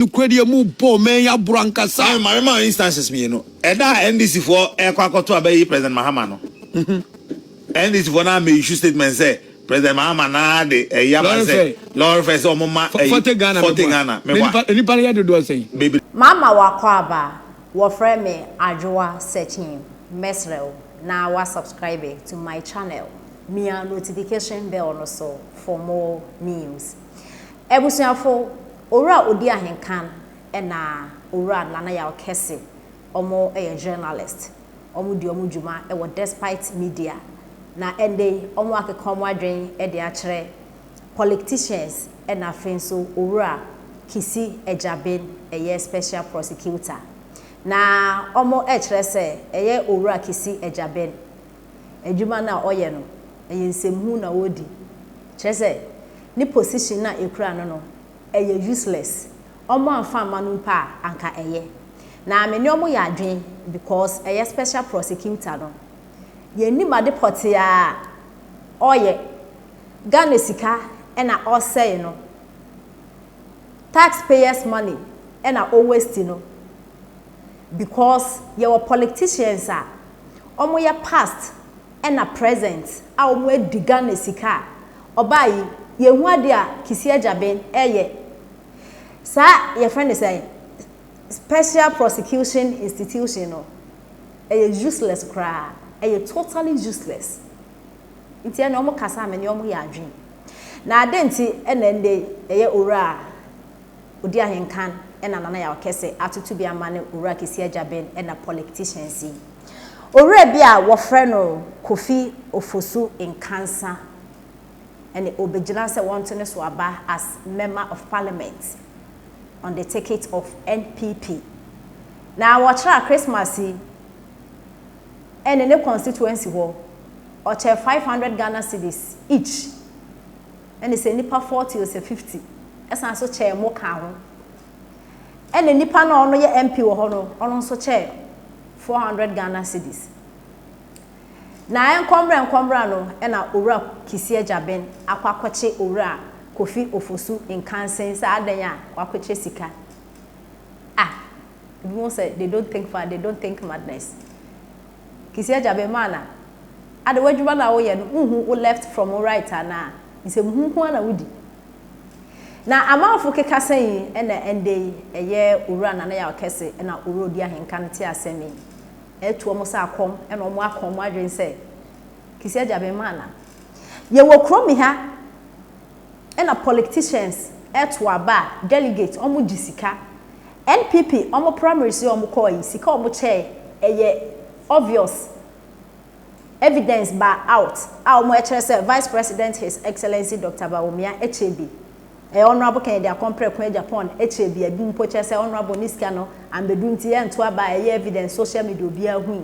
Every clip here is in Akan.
Nokorɛ mu bɔ ɔman yi aboro ankasa. Maame, maame, ma instances mmienu. Ɛda a NDC foɔ ɛkɔ akɔto abɛyi President Mahama no, NDC foɔ naa mɛ issue statement sɛ President Mahama naa de ɛyi aba Lorry sɛ fare. Lorry fare sɛ ɔmo ma ɛyi 40 Ghana. 40 Ghana Na mɛboa. nipa no yɛ dodoɔ sɛn? Bebree. Mama wakɔ aba, wɔfrɛ me Adwoa Searching. Mesrɛ wo na wa subscribe to my channel, mia notification bell no so for more news. Abusuafo, Owura Odi Ahenkan ɛna Owura Nana Yaw Kɛse, ɔmo yɛ journalist, ɔmo di ɔmo dwuma ɛwɔ Despite Media, na ɛnde ɔmo akeka ɔmo adwen ɛde akyerɛ politicians, ɛna afei nso Owura Kissi Agyebeng, ɛyɛ special prosecutor, na ɔmo ɛkyerɛ sɛ ɛyɛ Owura Kissi Agyebeng adwuma no a ɔyɛ no, ɛyɛ nsɛmhu na ɔredi, kyerɛ sɛ ne position na ekura no, ɛyɛ useless. Ɔmo amfa ama no mpo a, anka ɛyɛ. Na me ne ɔmo yɛ adwen because ɛyɛ special prosecutor no, yɛnim ade pɔtee a ɔyɛ. Ghana sika ɛna ɔsɛe no, taxpayers' money ɛna ɔwaste no, because yɛwɔ politicians a ɔmo yɛ past ɛna present a ɔmo adi Ghana sika a ɔbaa yi, yɛhu ade a Kissi Agyebeng ɛyɛ. Saa yɛfrɛ no sɛ special prosecution institution no, ɛyɛ useless koraa, ɛyɛ totally useless. Nti ɛna ɔmo kasa ama ne ɔmo yɛ adwene. Na ade nti ɛna ɛnde ɛyɛ Owura a Odi Ahenkan ɛna Nana Yaw Kɛse atoto bi ama ne Owura Kissi Agyebeng ɛna politicians yi. Owura bi a wɔfrɛ no Kofi Ofosu Nkansa ɛne obegyina sɛ wɔnto ne so aba as member of parliament on the ticket of NPP. Na wɔkyerɛ Christmas yi, ɛne ne constituency hɔ, ɔkyɛ 500 Ghana cedis each, ɛne sɛ nipa 40 o sɛ 50, ɛsan so kyɛɛ mo ka ho. Ɛne nipa no a ɔno yɛ MP wɔ hɔ no, ɔno nso kyɛɛ 400 Ghana cedis. Na nkɔmbrɛ no, ɛna Owura Kissi Agyebeng akɔ akɔkye Owura Kofi Ofosu Nkansen sɛ adan a wakɔkyɛ sika. Ah, ebi mo sɛ they don't think far, they don't think madness. Kissi Agyebeng maana ade w'adwuma na woyɛ no, nhu wo left from wo right anaa nsɛmhu nko ara na wodi. Na amanfo keka sɛn yi, ɛna ɛnde yi ɛyɛ Owura Nana Yaw Kɛse ɛna Owura Odi Ahenka no te asɛm yi ɛtu wɔn sɛ akɔm, ɛna wɔn akɔm wɔn adwene sɛ Kissi Agyebeng maana yɛwɔ kurom ha, ɛna politicians ɛto aba a, delegate wɔn gye sika. NPP wɔn primaries yi a wɔn kɔɔ yi, sika a wɔn kyɛɛ, ɛyɛ obvious, evidence ba out a wɔn ɛkyerɛ sɛ Vice President, His Excellency Dr Bawumia, ɛkyɛ bi, ɛyɛ Honourable Kennedy Akɔmprɛko Agyapong ɛkyɛ bi, ebi mpo kyerɛ sɛ Honourable ne sika no ambedu nti ɛnto aba a, ɛyɛ evidence, social media obiara hu yi.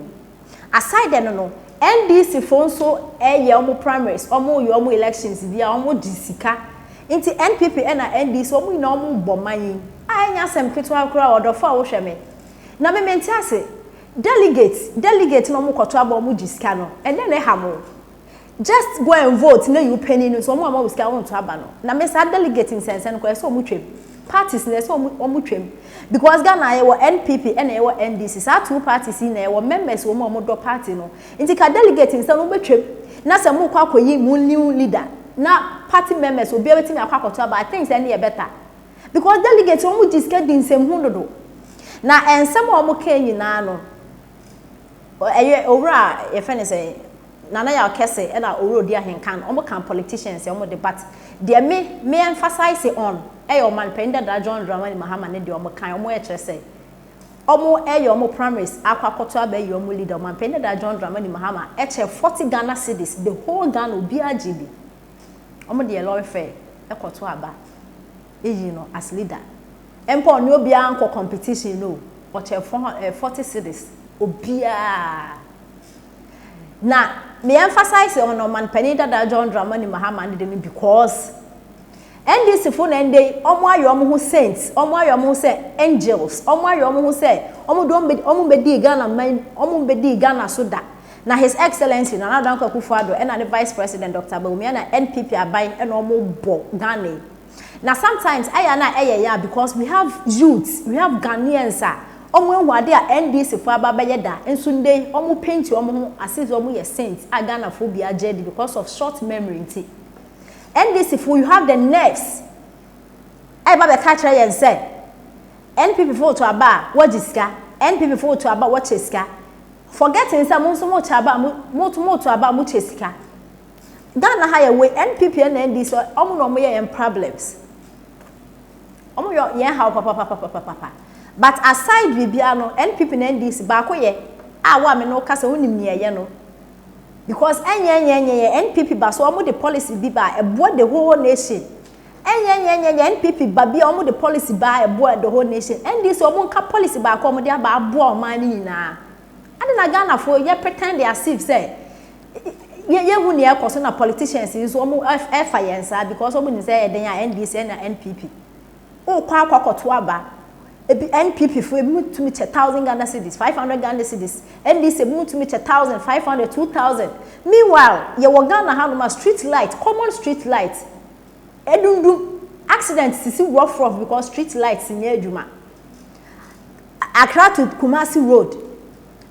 Aside no, NDC fo nso ɛyɛ wɔn primaries, wɔn yɛ wɔn elections bi a, wɔn gye sika. Nti NPP ɛna NDC, wɔn nyinaa wɔn bɔ man yi a, ɛnyɛ asɛm ketewa koraa. Ɔdɔfo a wohwɛ me na me mente ase, delegate na wɔn kɔtɔ aba, wɔn gye sika no, ɛnɛ na ɛha mo. Just go and vote na yi wo panyin no so. Wɔn a wɔn sika, wɔn nto aba no. Na me saa delegate nsɛnsɛn no kɔ, ɛsɛ wɔn twam parties na ɛsɛ wɔn twam, because Ghana yɛwɔ NPP ɛna yɛwɔ NDC. Saa two parties yi na yɛwɔ members wɔn a wɔn dɔ party no. Nti ka delegate nsɛn no wɔbɛtwam na sɛ mo kɔ akɔyi mo new leader na party members obiara bɛtumi akɔ akɔtɔ aba. I think sɛ ɛne yɛ better, because delegate wɔn gye sika di nsɛmhu dodo. Na nsɛm a wɔn ka nyinaa no, ɛyɛ Owura a yɛfrɛ no sɛ Nana Yaw Kɛse ɛna Owura Odi Ahenkan, wɔn ka politicians wɔn de, but deɛ me emphasize on ɛyɛ Ɔmanpanyin dada John Dramani Mahama ne deɛ wɔn kan. Wɔn ɛkyerɛ sɛ wɔn ɛyɛ wɔn primaries akɔ akɔtɔ aba yi wɔn leader, Ɔmanpanyin dada John Dramani Mahama ɛkyɛ 40 Ghana cedis, the whole Ghana obiara gye bi. Wɔn deɛ lorry fare ɛkɔtɔ aba eyi no as leader mpo, ɔne obiara nkɔ competition no, ɔkyɛ 40 cedis obiara. Na me emphasize on Ɔmanpanyin dada John Dramani Mahama ne de no, because NDC fo na ndɛ ɔmo ayɛ ɔmo ho saints, ɔmo ayɛ ɔmo ho sɛ angels, ɔmo ayɛ ɔmo ho sɛ ɔmo de ɔmo bɛdi Ghana man, ɔmo bɛdi Ghana so da. Na His Excellency Nana Dankwa Akufo-Addo ɛna ne Vice President Dr Bawumia na NPP aban ɛna ɔmo bɔ Ghana yi. Na sometimes ɛyɛ na ɛyɛ ya because we have youths, we have Ghanaians a ɔmo ehu ade a NDC fo aba bɛyɛ da nso nde ɔmo paint ɔmo ho as if ɔmo yɛ saint a Ghana fo bi agye di because of short memory. Nti NDC fo, you have the nerves ɛba bɛka kyerɛ yɛn sɛ NPP fo to aba a wɔgye sika, NPP fo to aba a wɔkyɛ sika, forgetting sɛ mo nso mo kyɛ aba a mo to aba a mo kyɛ sika. Ghana ha yɛ wei, NPP na NDC, ɔmo na ɔmo yɛ yɛn problems, ɔmo yɛ yɛn haw papapapapapa. But aside biribiara no, NPP na NDC baako yɛ a wo a me no kasa wonim nea ɛyɛ no, because ɛnyɛ nyɛ nyɛ yɛ NPP ba so, ɔmo de policy bi ba a ɛboa the whole nation. Ɛnyɛ nyɛ nyɛ nyɛ NPP ba bi a, ɔmo de policy ba a ɛboa the whole nation. NDC, ɔmo nka policy baako a ɔmo de aba aboa ɔman no nyinaa ade. Na Ghanafoɔ yɛ pretend as if sɛ yɛhu nea ɛkɔ so, na politicians yi nso ɔmo ɛfa yɛn saa because ɔmo nim sɛ ɛyɛ den a NDC ɛna NPP wokɔ akɔto aba. Ebi NPP fo, ebi mu tumi kyɛ 1,000 Ghana cedis, 500 Ghana cedis. NDC, ebi mu tumi kyɛ 1,500, 2,000. Meanwhile, yɛwɔ Ghana hanom a street light, common street light edundum, accident sisi rough rough because street light nyɛ adwuma. Accra to Kumasi road,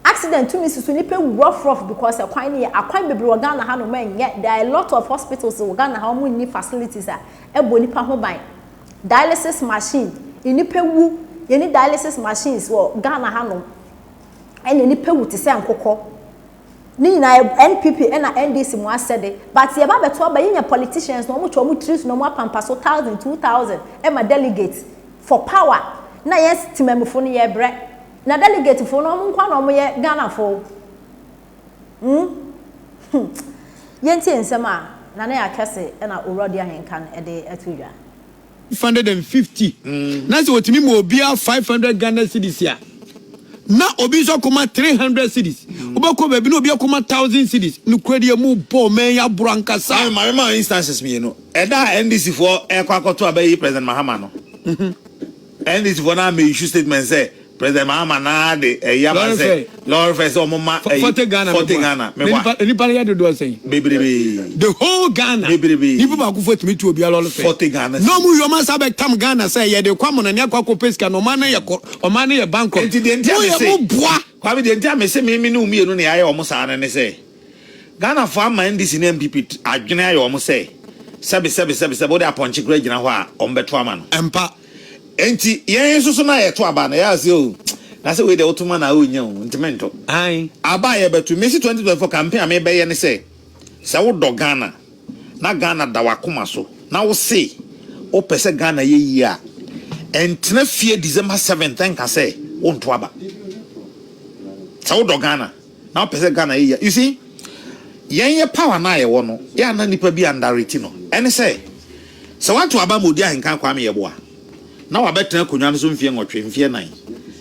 accident tumi sisi, nipa rough rough because ɛkwan no yɛ akwan bebree wɔ Ghana hanom ɛnyɛ. There are a lot of hospitals wɔ Ghana ha, wɔn nni facilities a ɛbɔ nipa ho ban. Dialysis machine, nipa wu, yɛni dialysis machines wɔ Ghana hanom, ɛna nipa wu te sɛ nkokɔ. Ne nyinaa NPP ɛna NDC mu asɛde. But yɛba abɛto aba, yɛnya politicians na wɔn twɛ wɔn tiri so na wɔn apampa so 1,000, 2,000 ɛma delegates for power, na yɛn temamufoɔ no yɛ brɛ. Na delegate foɔ no, wɔn nkwa na wɔn yɛ Ghanafoɔ. Yɛntie nsɛm a Nana yɛ akɛse ɛna Owura Odi Ahenkan ɛde ɛto dwa. 150 na sɛ wɔtumi ma obiara 500 Ghana cedis a, na obi nso akɔma 300 cedis, wobɛkɔ baabi na obi akɔma 1,000 cedis. Nokora deɛ, mu bɔ ɔman yi aboro ankasa. Maame, ma instances mmienu. Ɛda a NDC foɔ ɛkɔ akɔto abɛyi President Mahama no, NDC foɔ naa mɛ issue statement sɛ President Mahama naa de ɛyi aba sɛ lorry fare, sɛ ɔmo ma ɛyi 40 Ghana. 40 Ghana. Meboa, nipa no yɛ dodoɔ sɛn? Bebrebe. The whole Ghana. Bebrebe. Nipa baako fo tumi tu obiara lorry fare. 40 Ghana. Na ɔmo yɔ ɔmo asa bɛtam Ghana sɛ yɛde kɔ amɔnani akɔ akɔ sika na ɔman no yɛ kɔ, ɔman no yɛ bankrupt. Nti deɛ nti a mo me yɛ se mo boa. Kwame, deɛ nti a me se mi ne wo mmienu na yɛayɛ ɔmo saa no ne sɛ Ghana fo ama NDC ne NPP adwene ayɛ ɔmo sɛ sɛbi sɛbi sɛbi sɛbi, wode apɔnkye kora gyina hɔ a, ɔmo bɛto ama no. Ɛmpa. Nti yɛn nso so na yɛto aba no, yɛ ase o, na sɛ wei deɛ wotoma na wonya o, nti mento. Ayi. Aba a yɛbɛto mesi 2024 campaign a mebɛyɛ ne sɛ wodɔ Ghana na Ghana da wakoma so na wo se wopɛ sɛ Ghana yɛ yie a, ɛntena fie December 7th ɛnka sɛ wonto aba. Sɛ wodɔ Ghana na wopɛ sɛ Ghana yɛ yie, you see, yɛn yɛ power na yɛwɔ no yɛ ana nipa bi andareti no, ɛne sɛ wato aba ma Odi Ahenkan Kwame Yɛboa na wabɛtena akonnwa no so mfeɛ 8, mfeɛ 4,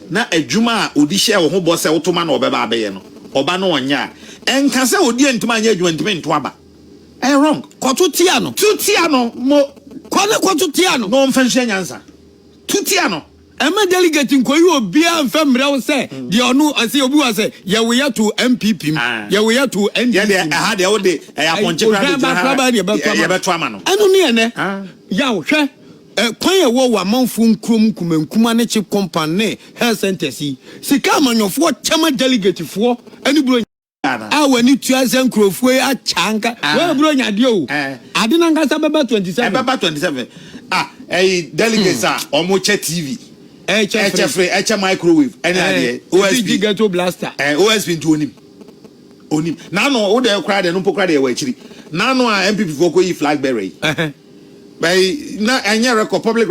na adwuma a odi hyɛ wo ho bɔ sɛ wotoma na ɔbɛba abɛyɛ no, ɔba no ɔnyɛ a, ɛnka sɛ odi ntoma anyɛ adwuma ntumi nto aba. Ɛyɛ wrong. Kɔto tia no. Tu tia no mo. Kɔ ne kɔto tia no. Na ɔmfa nhyɛ nyansa, tu tia no. Ɛma delegate nkɔyi obiara mfɛ mmerɛ wo sɛ deɛ ɔno ɔsɛ obi wa sɛ yɛwo yɛ to NPP mu, Ah. yɛwo yɛ to yɛ NDC deɛ mu. ɛha deɛ wode ɛyɛ apɔnkye kora de gyina ha. Obiara deɛ yɛbɛto ama. Yɛbɛto ama no. Ɛno ne ɛnɛ Ah. yaw hwɛ kwan yɛ wɔ amanfoɔ nkurom nkumankuma ne CHPS compound ne health centers yi, sika amanyɔfoɔ kyɛma delegatefoɔ ɛne buro Ana. a w'ani tua sɛ nkurɔfoɔ yi akyɛ anka Ah. wɔyɛ buro nyadeɛ o. Eh. Ade nankasa bɛba 27. Ɛbɛba 27 ah, ɛyi delegates a ɔmo kyɛ TV, ɛkyɛ. Ɛkyɛ fridge, ɛkyɛ microwave ɛne adeɛ. OSP OSP ghetto blaster. OSP nti onim nano wo deɛ kora deɛ no mpo kora deɛ wɔ akyiri nano a NPP foɔ kɔ yi flag bearer yi Ɛhɛn. bɛyi na ɛnyɛ record public.